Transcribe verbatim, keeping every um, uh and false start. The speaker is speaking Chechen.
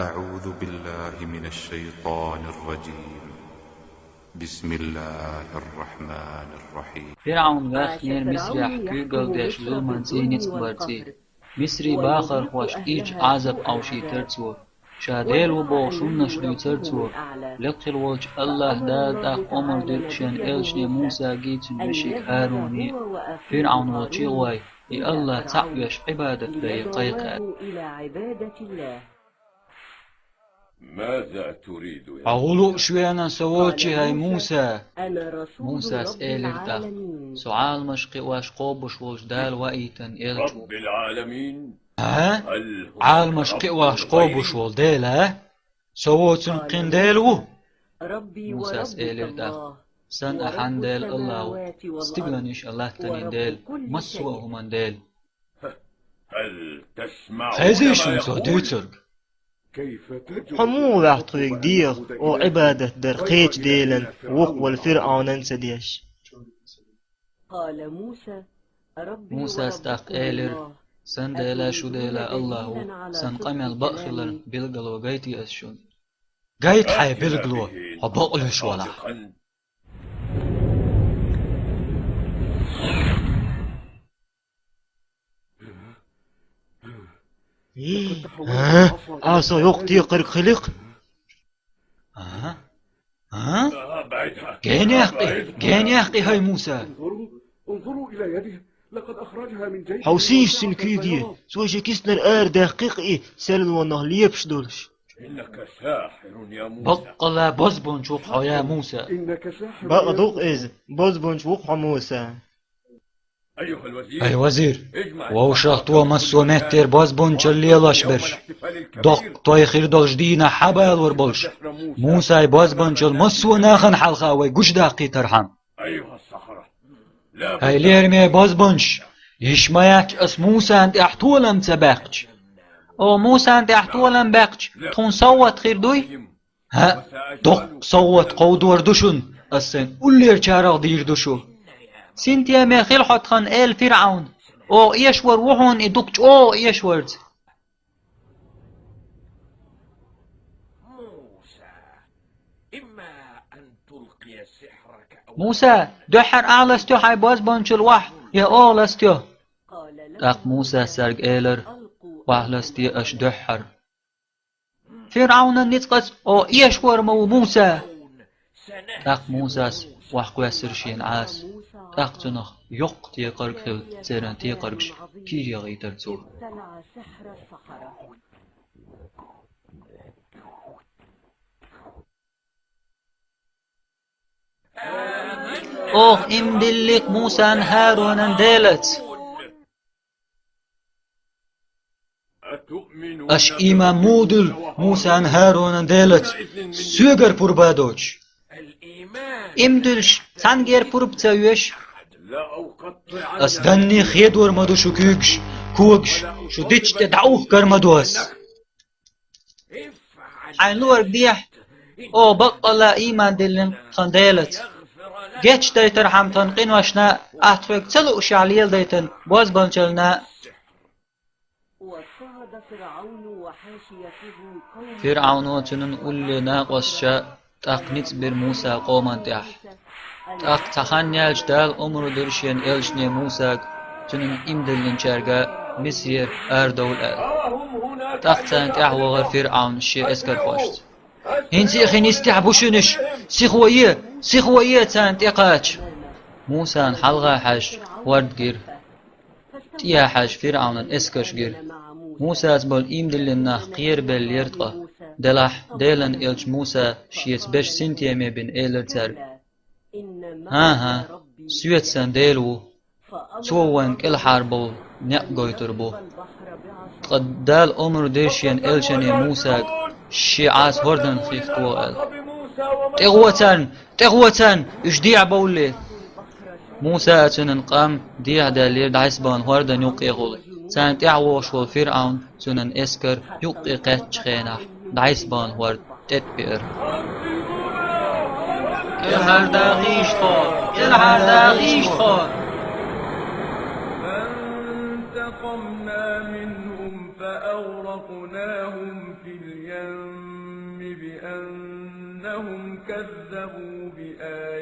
أعوذ بالله من الشيطان الرجيم. بسم الله الرحمن الرحيم. ФирӀавн ваьхнера Мисрехь куьйгалла деш зуламан цӀий, ницкъ бар цӀий. Мисрийн бахархошта ирча Ӏазап Ӏовшийтар цо. Ша Дела ву бохуш хӀуманаш дуьйцар цо. Лекха хила волчу АллахӀ Дала тӀаккха омра дира шен элчане Мусаге, цуьнан вешига ХӀаруне, ФирӀавн волчу а гӀой, и АллахӀ цхьаъ веш Ӏибадат дан кхайкха. ماذا تريد يا Хьо хӀун лууш веана со воцчи, хӀай Муса? Мусас элира тӀаккха: «Со Ӏаламаш кхиош кхобуш волчу Дала ваийтина элча ву». رب العالمين؟ А? Ӏаламаш кхиош кхобуш волу Дела, а? Со воцург кхин Дела ву? Мусас элира тӀаккха: «Сан ахьан Дела АллахӀ ву, стигланаш а, латтанийн Дела, массо а хӀуманан Дела». هل تسمع Хезий шуна со дуьйцург? كيف تجرؤ Хьо муха ваьхьа тхоьга деха, о Ӏибадат дар кхечу делан вукху волу ФирӀавнан ца деш? Мусас тӀаккха элира: «Сан Дела шун Дела АллахӀ ву, сан къамел бакъ хиларна билгало гайтий ас шуна?» «Гайта хьайн билгало, хьо бакъ луьйш валахь». А, Ӏаса йоккха текхарг хили-кх. А? А? Генехкъи, генехкъи, хӀай Муса! انظروا، انظروا إلى يده، لقد أخرجها من جيبه. Хьовсийша цуьнан куьйге, цо шен киснара ара даьккхи-кх и, серлонах лепаш долуш. إنك ساحر يا موسى. Баккъалла бозбунча ву-кх хьо, я Муса. إنك ساحر Бакъ يا ду-кх موسى. Иза, бозбунча ву-кх хьо, Муса. أيها الوزير، ХӀай вазир, اجمع вовшах то массо а меттера бозбунчалла лелош берш. Доккха той хир долчу дийнахь хьабалор болуш, Мусай бозбунчалла массо а нахана хьалха вай гучудаккхийтархьама. أيها السحرة، لا ХӀай лераме бозбунчаш, йиш ма яц ас Мусана тӀехь толам ца баьккхича. О, Мусана тӀехь толам баьккхича, тхуна совгӀат хир дуй? ХӀаъ, доккха совгӀат кховдор ду шуна, ас сайн уллерчарах дийр ду шу. Синтеме хила хьо тхан, эла ФирӀавн, оха эшвар ву хьуна и дукха чӀогӀа эшварца. Муса, дуьххьара ахьа ластайо хьайн бозбунчалла охьа, я оха ластайо? ТӀаккха Мусас цаьрга элира: «Охьа ластае аша дуьххьара». ФирӀавнан ницкъаца оха эшвар ма ву, Муса. ТӀаккха Мусас охьакхоьссира шена Ӏаса. ТӀаккха цунах йоккха текхарг хилла, церан текхаргаш кийрахийтира цо. Оха ийман диллина-кх Мусан, ХӀарунан Делаца. Аша ийман муха дилла Мусан, ХӀарунан Делаца, соьгара пурба доцуш? Ийман диллаш цхьаьнгара пурба ца оьшу? Ас данне хедор ма ду шу куьйгаш, когаш, шу дича тӀе дӀаухкар ма ду ас. Хьайн лорга дехьа, оха баккъалла ийман диллина тхан Делаца. Гечдайтархьама тхан къиношна, ахь тхоьга ца луушехь леладайтина бозбанчаллина. ФирӀавно, цуьнан улле накъосташа тӀаккха ницкъ бира Мусан къоман тӀехь. ТӀаккха цхьа хан яьлча Дала омра дира шен элчане Мусага, цуьнан ийман диллинчаьрга Мисрера арадовла аьлла. ТӀаккха царна тӀаьхьа вахара ФирӀавн шен эскархошца. ХӀинца а хин йистехь бу шуьнаш, сихо е, сихо е царна тӀекхача. Мусана хьалха хьаьжча, хӀорд гира. ТӀехьа хьаьжча, ФирӀавнан эскарш гира. Мусаца болу ийман диллина нах кхерабеллера ткъа. Делахь, Делан элча Муса шеца беш синтеме бина элира цаьрга: «ХӀан-хӀа, соьца сан Дела ву. Цо вайна кӀелхьарбовла некъ гойтур бу». Ткъа Дала омра дира шен элчане Мусага, шен Ӏаса хӀордан хихка вогӀу аьлла. «ТӀегӀо царна! ТӀегӀо царна! Уьш дехьабовлале!» Муса а, цуьнан къам дехьадаьллера дӀасабахана хӀордан юккъехула. Царна тӀаьхьа вогӀуш волу ФирӀавн, цуьнан эскар юккъе кхаьччу хенахь, дӀасабахана хӀорд тӀетӀабеара. КӀелхьардахийша тхо! КӀелхьардахийша тхо! أغرقناهم في اليم بأنهم كذبوا بآياتنا